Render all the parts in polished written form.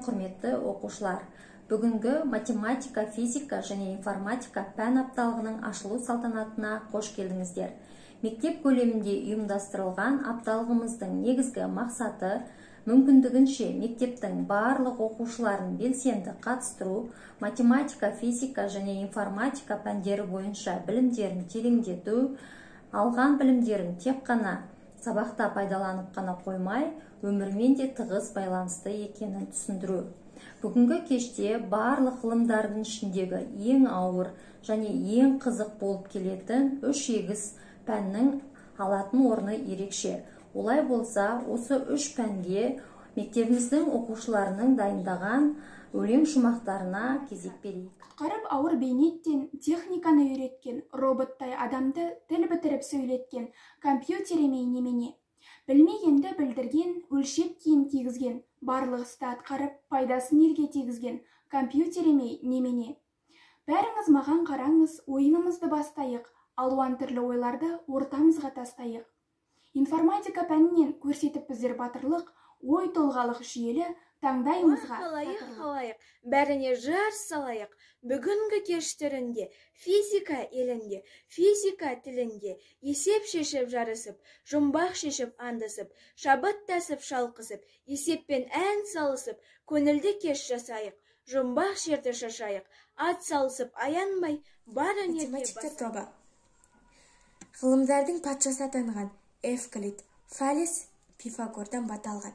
Сәлем, құрметті оқушылар! Бүгінгі математика, физика және информатика пән апталығының ашылу салтанатына қош келдіңіздер! Мектеп көлемінде ұйымдастырылған апталығымыздың негізгі мақсаты – мүмкіндігінше мектептің барлық оқушыларын белсенді қатыстыру, математика, физика және информатика пәндері бойынша білімдерін тереңдету, алған білімдерін тек қана сабақта пайдаланып қана қоймай, өмірмен де тығыз байланысты екенін түсіндіру. Бүгінгі кеште барлық ғылымдардың ішіндегі ең ауыр және ең қызық болып келетін үш егіз пәннің алатын орны ерекше. Олай болса, осы үш пәнге мектебіміздің оқушыларының дайындаған өлең шумақтарына кезек берейік. Құтқарып ауыр бейнеттен, техниканы үйреткен, роботтай адамды тіл бітіріп сөйлеткен, компьютер емей немене? Білмегенді білдірген, өлшеп киім кигізген, барлық істі атқарып, пайдасын елге тигізген, компьютер емей немене? Бәріңіз маған қараңыз, ойынымызды бастайық, алуан түрлі ойларды ортамызға тастайық. Информатика пәнінен көрсетіп біздер батырлық, ой толғалық жүйелі таңдайымызға. Халайық, халайық, бәріне жар салайық! Бүгінгі кеш төрінде, физика елінде, физика тілінде есеп шешіп жарысып, жұмбақ шешіп аңдысып, шабыттасып шалқысып, есеппен ән салысып, көңілді кеш жасайық, жұмбақ шерді шашайық, ат салысып аянбай, бар өнерге. Математиктер тобы ғылымдардың патшасы атанған. Эвклид, Фалес, Пифагордан бата алған.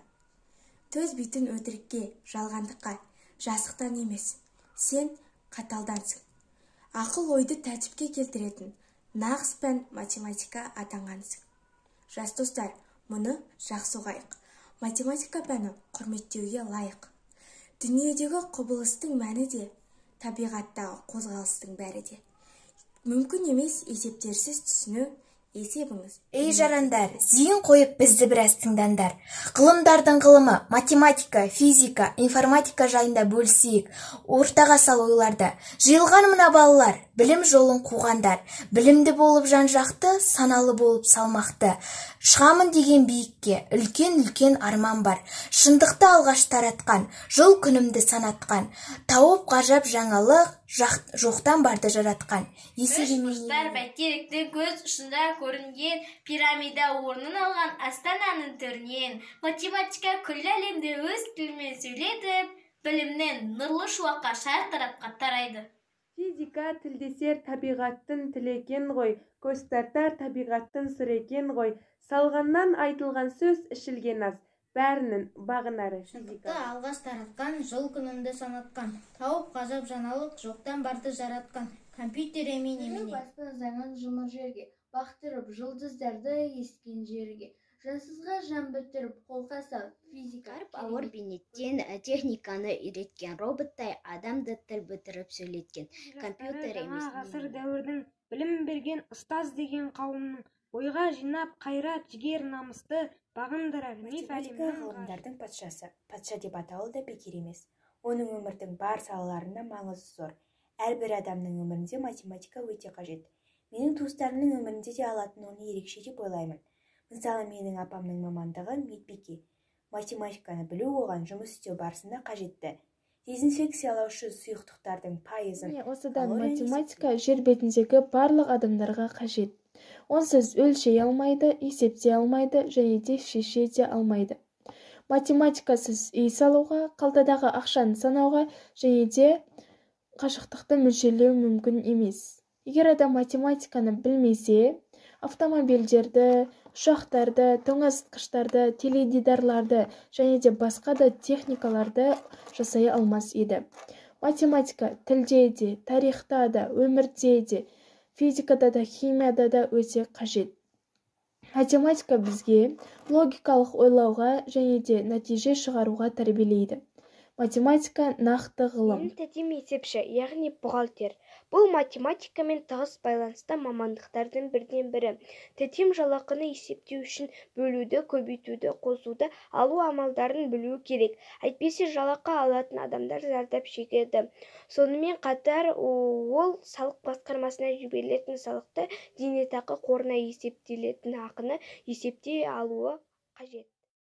Төзбейтін өтірікке, жалғандыққа, жасықтан емес, сен қаталдансың. Ақыл ойды тәртіпке келтіретін нағыз пән математика атанғансың. Жас достар, мұны жақсы ұғайық: математика пәні құрметтеуге лайық. Дүниедегі құбылыстың мәні де, табиғаттағы қозғалыстың бәрі де мүмкін емес есептерсіз түсіну. Есебіңіз. Ей, жарандар, зейін қойып бізді біраз тыңдаңдар! Ғылымдардың ғылымы, математика, физика, информатика жайында бөлісейік ортаға сал ойларды. Жиылған мына балалар – білім жолын қуғандар. Білімді болып жан-жақты, саналы болып салмақты, шығамын деген биікке, үлкен-үлкен арман бар. Шындықты алғаш таратқан, жыл күнімді санатқан, тауып ғажап жаңалық, жоқтан барды жаратқан. Есеп бәйтеректің көз ұшында көрінген, пирамида орнын алған астананың төрінен. Математика күллі әлемді өз тілімен сөйлетіп, білімнен нұрлы шуаққа шар тарапқа тарайды. Физика тілдесер табиғаттың тілі екен ғой, көз тартар табиғаттың сыры екен ғой. Салғаннан айтылған сөз, ішілген ас, бәрінің бағынары физика. Алғаш таратқан, жыл күнімді санатқан, тауып ғажап жаңалық, жоқтан барды жаратқан, компьютер емей немене? Баспа заңын жұмыр жерге бақтырып, жұлдыздарды ескен жерге, жансызға жан бітіріп, қолқа сал, физика. Ауыр бейнеттен, техниканы үйреткен, роботтай адамды тіл бітіріп сөйлеткен, компьютер емес. Жаңа ғасыр дәуірдің білім берген ұстаз деген қауымның, бойға жинап қайрат, жігер, намысты бағындырар миф Математика әлемнің. Ғылымдардың патшасы, патша деп атауы да бекер емес. Оның өмірдің бар салаларында маңызы зор. Әрбір адамның өмірінде математика өте қажет. Менің туыстарымның өмірінде де алатын орны ерекше деп ойлаймын. Мысалы, менің апамның мамандығы медбике. Математиканы білу оған жұмыс істеу барысында қажетті. Дезинфекциялаушы сұйықтықтардың пайызын Міне, осыдан математика жер бетіндегі барлық адамдарға қажет. Онсыз өлшей алмайды, есептей алмайды және де шеше де алмайды. Математикасыз үй салуға, қалтадағы ақшаны санауға және де қашықтықты мөлшерлеу мүмкін емес. Егер адам математиканы білмесе, автомобильдерді, ұшақтарды, тоңазытқыштарды, теледидарларды және де басқа да техникаларды жасай алмас еді. Математика тілде де, тарихта да, өмірде де, физикада да, химияда да өте қажет. Математика бізге логикалық ойлауға және де нәтиже шығаруға тәрбиелейді. Математика нақты ғылым. Менің тәтем есепші, яғни бухгалтер. Бұл математикамен тығыз байланысты мамандықтардың бірден-бірі. Тәтем жалақыны есептеу үшін бөлуді, көбейтуді, қосуды, алу амалдарын білуі керек. Әйтпесе жалақы алатын адамдар зардап шегеді. Сонымен қатар ол салық басқармасына жіберілетін салықты, зейнетақы қорына есептелетін ақыны есептей алуы қажет.